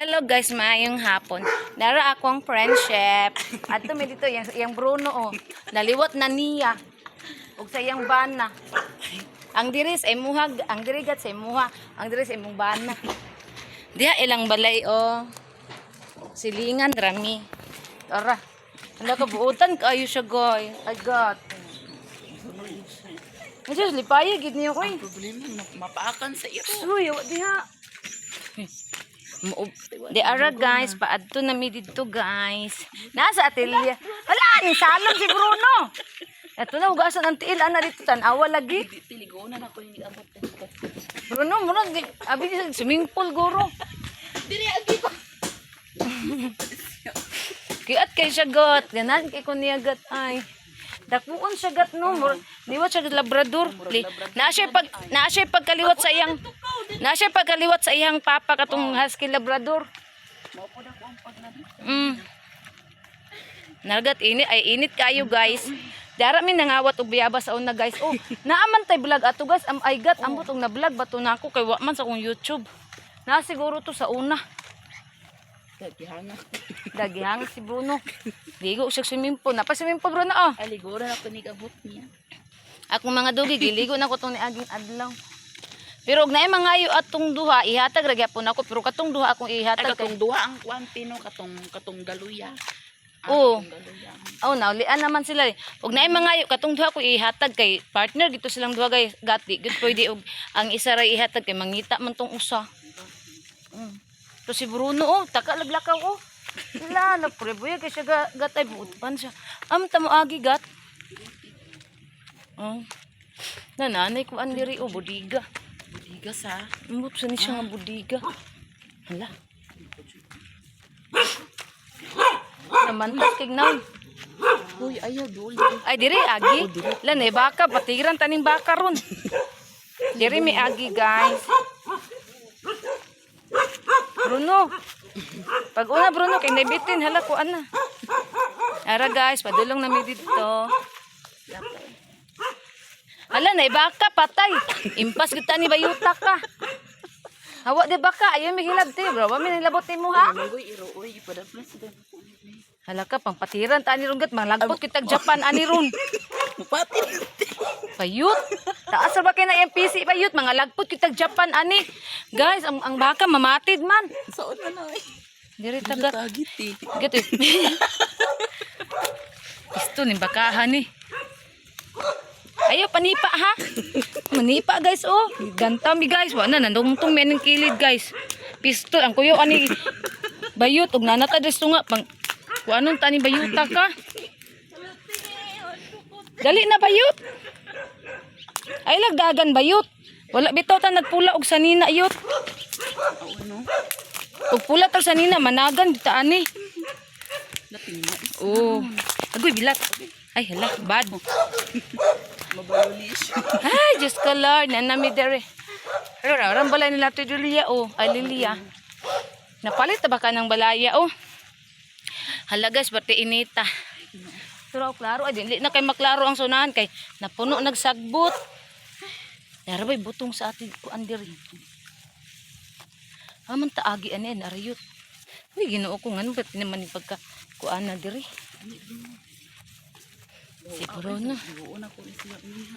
Hello guys, maayong hapon. Nara akong friendship. Adto mi dito yang, yang Bruno oh. Naliwat na niya. Ug sa iyang bana. Ang diri sa imuha, ang diri gat sa imuha, ang diri sa imong bana. Diha ilang balay oh. Silingan rami. Tara. Hala ka buotan kaayo siya goy. I got. Ay, lipaya gid niyo koy. Problema, mapaakan sa iro. Uy, wa diha. Di ara guys, paadto na mi didto guys. Nasa atelya. Wala ni salom si Bruno. Ato na hugasan ang tiil ana dito tan-awa lagi. Tiligonan ako yung abot dito. Bruno, murag abi sa swimming pool guro. Dili agi pa. Kiat kay siya gat, ganan kay ko niya gat ay. Dakuon siya gat no, murag liwat siya gat labrador. Naa siya pagkaliwat sa iyang naa siya pagkaliwat sa iyang papa katong husky labrador. Mao po na ko ang pagnan. Nargat init ay init kayo guys. Dara mi nangawat og biyaba sa una guys. Oh, naaman tay vlog ato guys. Am ay gat ambot og na vlog bato nako kay wa man sa akong YouTube. Na siguro to sa una. Gagihanga. Dagihang si Bruno. Ligo siya swimming pool. Napa swimming pool Bruno oh. Aliguran ako ni abot niya. Akong mga dugi giligo na ko tong niaging adlaw. Pero og naay mangayo atong duha ihatag ra gyapon ako pero katong duha akong Ay, ihatag kay katong duha ang kuan pino katong katong galuya. Ah, Oo. katong galuya. Oh, naulian naman sila eh. Ug naay mangayo katong duha ko ihatag kay partner gito silang duha guys. Gati gud pwede og ang isa ra ihatag kay mangita man tong usa. To si Bruno oh, taka laglakaw oh. Wala na pre buya kay siya gatay buot pan siya. Am tamo agi gat. Oh. Nananay ko an diri oh budiga. Budiga sa. Ambot sa ni siya nga budiga. Hala. Namantas kay naon. Uy, ayaw duli. Ay diri agi. Lan eh baka patiran taning baka ron. Diri mi agi guys. Bruno. Pag una Bruno kay naibitin hala ko ana. Ara guys, padulong na mi didto. Hala na baka patay. Impas gud ni bayuta ka. Hawa di baka ayo mi hilabti bro. Wa mi nilabot nimo ha. Uy, iro uy, ipadaplas sa Hala ka pangpatiran ta ani ron gat malagpot kitag Japan ani ron. Mupati. Payut. Taas ra ba kay na MPC payut mga lagpot kitag Japan ani. Guys, ang baka mamatid man. Saan na na? Diri taga. Tagit eh. Gito. Isto ni bakahan ni. Ayo panipa ha. Manipa guys oh. Ganta mi guys. Wa na nandungtong mi aning kilid guys. Pistol ang kuyo ani bayut ug nanata diri nga pang kuanon ta ni bayuta ka. Dali na bayut. Ay lagdagan bayut. Wala bitaw ta nagpula og sanina yut. Oo, no? Og pula ta sanina managan ta ani. Napina. Oh. Agoy bilat. Ay hala, bad. Mabayulish. Ay, Diyos ko Lord, nanami dere. Pero ram balay nila to Julia oh, ay Lilia. Napalit na ba ka ng balaya oh? Hala guys, pati inita. Pero klaro, ay dili na kay maklaro ang sunahan kay napuno nagsagbot. Dara ba'y butong sa atin ko andiri. Aman taagi ani arayot. Uy, Ginoo ko ngano ba't naman ni pagka kuan na diri. Si Corona. Oo na ko siya niya.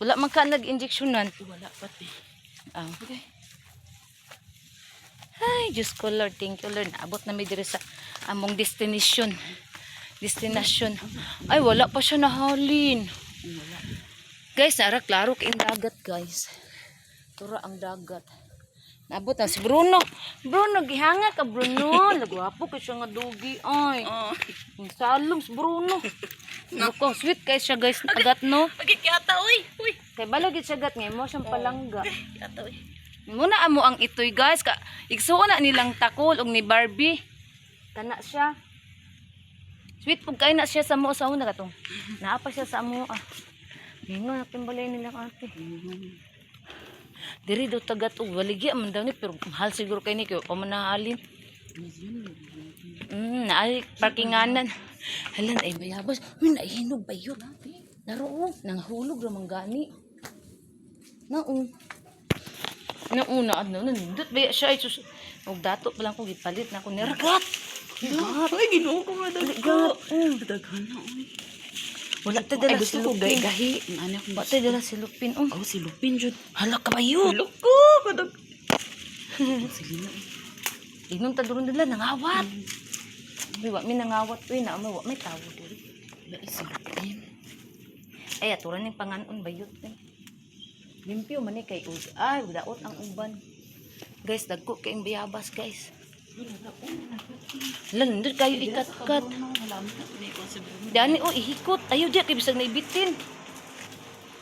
Wala man ka nag-injeksyonan. Wala pati. Ah. Ay, Diyos ko Lord, thank you Lord. Naabot na mi diri sa among destination. Destination. Ay, wala pa siya nahalin. Wala. Guys, nara klaro kay ang dagat, guys. Tura ang dagat. Naabot na si Bruno. Bruno, gihanga ka Bruno. Lagwapo kay siya nga dugi ay. Oh. Ang salom si Bruno. Nako, sweet kay siya guys, agat no. Pagit yata uy. Uy. Kay balagid siya gat ngay mo siyang palangga. Yata uy. Muna amo ang itoy guys ka igsuon na nilang takol og ni Barbie. Kana siya. Sweet pug kay na siya sa mo sa una katong. Naa pa siya sa amo ah. Mingon na timbalay nila ate. Diri daw tagat og waligya man daw ni pero mahal siguro kay ni kay pamanahalin. Naay parkinganan. Halan ay mayabas. Uy, naihinog ba yun? Naro, nanghulog ra man gani. Nao. Nauna, ano, nandot ba siya? Ay, sus, Og dato pa lang ko gipalit na ko niragat. Ay, Ginoo ko nga dagko. Gat. Daghan na oy. Wala ta dala Ay, gusto ko silupin. gahi. Ano akong Wa ta dala silupin. Oh. Oh, silupin jud. Hala ka bayot. Loko, kadag. Sige na. Inom ta duron dala nangawat. Uy, wa mi nangawat uy na wa may tawo diri. Wala silupin. Ay aturan ning panganon bayot eh. Limpyo man ni kay ud. Ay, daot ang uban. Guys, dagko kayong bayabas, guys. Hala, nindot kayo ikat-kat. Wala mo na ni ko si Bruno. Dani oh, ihikot. Ayaw diya kay bisag naibitin.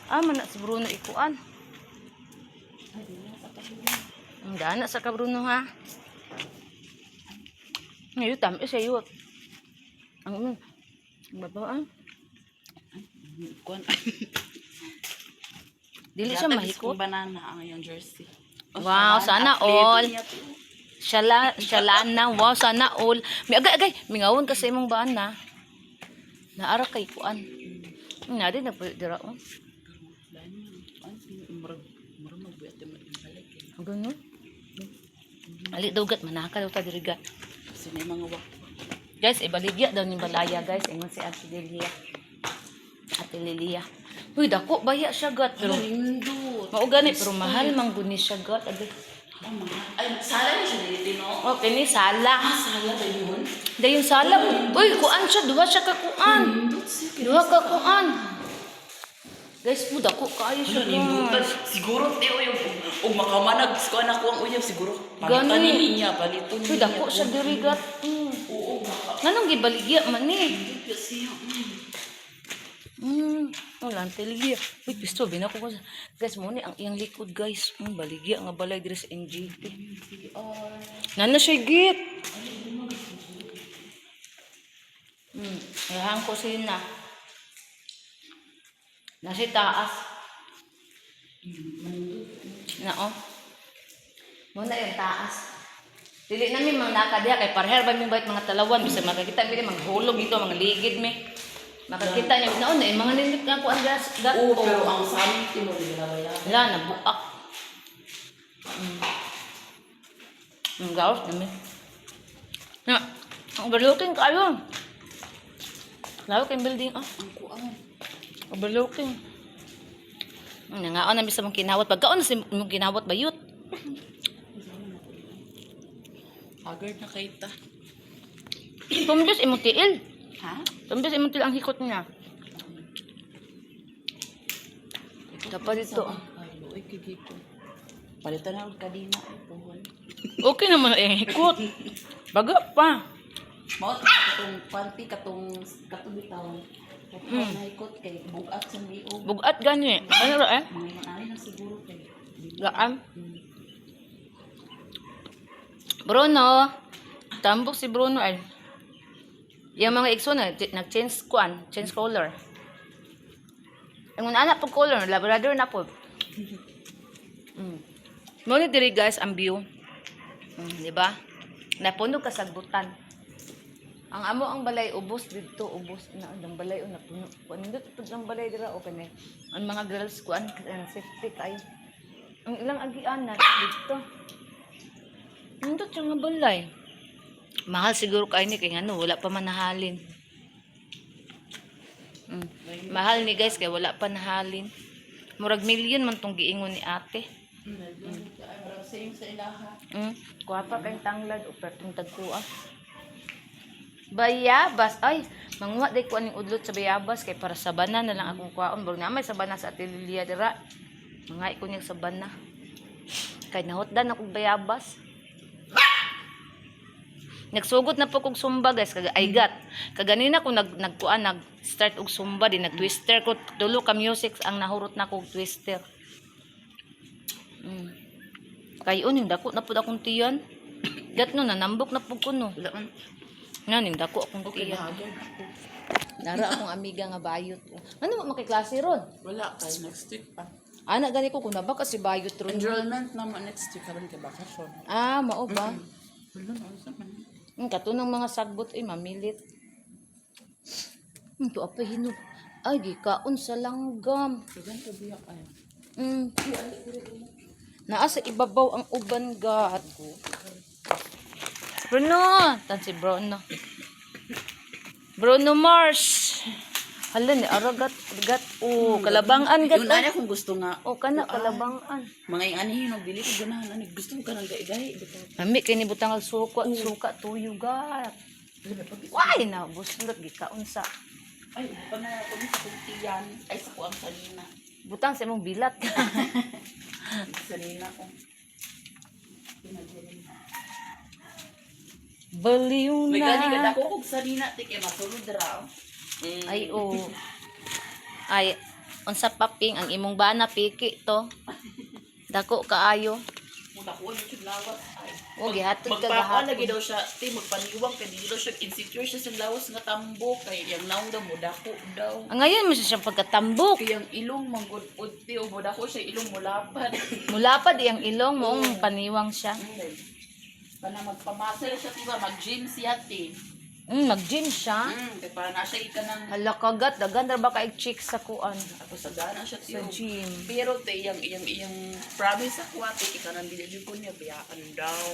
Ah, man na si Bruno ikuan. Ang dana sa ka Bruno ha. Ngayon tamis ayo. Ang ano? Baba ah. Kuan. Dili siya mahikot. Banana ang iyong jersey. Oh, Wow, sana atleto all. niya to. Shala, shalana, wow, sana all. Mi agay agay, mingawon ka sa imong baan na. Naara kay kuan. Na din nagdira on. Wala niya. Kuan, murag murag magbuyat yung balik eh. Ganun. Ali daw gat manaka daw ta diri gat. Kasi na yung mga wak. Guys, ibaligya daw ni balaya guys. Ingon si Ate Lilia. Ate Lilia. Uy, dako baya siya gat pero Nindot. mao gani pero mahal man gud ni siya gat. Agay. Oh, mga. Ay, sala na siya dito, no? Okay ni sala. Ah, sala ba yun? Dayon sala. Uy, kuan siya duha siya ka kuan. Nindot siya. Duha ka kuan. Guys, mo dako kaayo siya. Nindutan. Guys. Siguro, te, uy, ug makamanag, ko anak ko ang uyab, siguro. Palitan Gani. ni niya, paliton Uy, dako siya diri gat. Oo, baka. Nganong gibaligya man ni? Nindot siya. Wala ang teligya. Uy, pisto, binako ko. Guys, mo ni ang iyang likod, guys. Baligya nga balay diri sa NGT. Nana siya git. Ayahan ko siya na. Nasa taas. Na oh. Muna yung taas. Dili na mi mga nakadiha kay parher ba mi bayt mga talawan bisag makakita mi mga hulog dito mga ligid mi. Makakita niya naon na eh, mga nindot nga kuan gas gat. Oo, pero ang sa amin, tinuloy na wala. Wala, nabuak. Ang gawas namin. Na, ang overlooking kayo. Lawak yung building, ah. Ang kuan. Overlooking. Nangaon na sa mong kinawat. Pagkaon na sa mong kinawat, bayot. Haggard na kita. Tumdos imong tiil. Ha? Tumdos imong tiil ang hikot niya. Dapat dito. Ay, luoy, kigito. Palitan na ang kadina. Ay, puhon. Okay naman ang hikot. Baga pa. Mao katong panty katong katong bitaw. Katong nahikot kay bugat sa liog. Bugat gani. Ano ra eh? Mga ingon na siguro kay. Gaan. Bruno. Tambok si Bruno ay. Yung mga igso na nag-change kuan, change color. Ang una na pag color, Labrador na po. Mo ni diri guys ang view. Di ba? Napuno kasagbutan. Ang amo ang balay ubos didto ubos na ang balay o napuno. Kuan nindot pud ang balay dira o kani. Ang mga girls kuan ang safety kayo. Ang ilang agian na dito. Nindot siya nga balay. Mahal siguro kayo ni kay ngano wala pa man nahalin. Mahal ni guys kay wala pa nahalin. Murag million man tong giingon ni ate. Ay, same sa ilaha. Kuha pa kayong tanglad o pertong tagkuha. Bayabas. Ay, manguha day ko aning udlot sa bayabas kay para sabana na lang akong kuhaon. Burg na may sabana sa Ate Lilia dira. Mga ko niyang sabana. Kay nahotdan ako bayabas. Nagsugot na po kog sumba guys kag ay gat. Kaganina ko nag nagkuan nag start og sumba di nag twister ko tulo ka music ang nahurot na kog twister. Kayo ning dako na pud akong tiyan. Gat no nanambok na pud ko no. Wala man. Nga ning dako akong Okay, tiyan. haggard ako. Nara akong amiga nga bayot. Ano mo makiklase ron? Wala kay next week pa. Ana gani ko kung nabaka si bayot ron. Enrollment na mo next week karon kay bakasyon. Ah, mao ba? Wala na unsa man. Katunang mga sagbot ay mamilit. To apay hinog. Ay, gikaon sa langgam. Dagan ka biyak ay. Naa sa ibabaw ang uban gat. Bruno! Tan si Bruno. Bruno Mars. Hala ni aragat gat o kalabangan gat. Yun ana kung gusto nga. O kana kalabangan. Mga yung ani yun, dili ko ganahan ani gusto ko kanang gahi-gahi bitaw. Ami kay ni butang og suka, suka tuyo gat. Why na buslot gikaon sa Ay, pa na ako ni sa kuntiyan. Ay, sa kuang sanina. Butang sa imong bilat. Sanina ko. Baliw May na. gani ka dako kog sanina ti kay masulod ra. Ay o. Ay unsa paping ang imong bana piki to. Dako kaayo. Mo dako ni jud lawas ay. O gihatod ka Magpapa gahapon. lagi daw siya, ti magpaniwang kay dili daw siya insecure siya sa lawas nga tambo kay yang naong daw mo dako daw. Ang ngayon mo siya siyang pagkatambok. Kay ang ilong manggod ti o mo dako siya ilong mulapad. Mulapad iyang ilong mo paniwang siya. Kana magpamasel siya ti ba mag-gym siya ti. Mag-gym siya. Kay para na siya ikanang Hala kagat, dagan ra ba kay chick sa kuan ako sa gana siya ti. sa gym. Pero te iyang iyang iyang promise ako ate ikanan dili jud ko niya biyaan daw.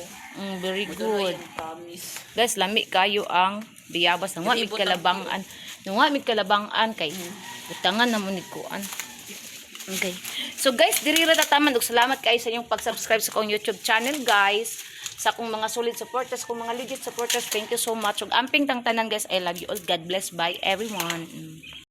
Very Mo good. Iyang promise. Guys, lami kayo ang biyabas nang wa mig kalabangan. Nang wa mig kalabangan kay butangan na mo ni kuan. Okay. So guys, diri ra tataman ug salamat kayo sa inyong pag-subscribe sa akong YouTube channel, guys. Sa akong mga solid supporters, akong mga legit supporters, thank you so much. Ug amping tang tanan, guys, I love you all. God bless. Bye everyone.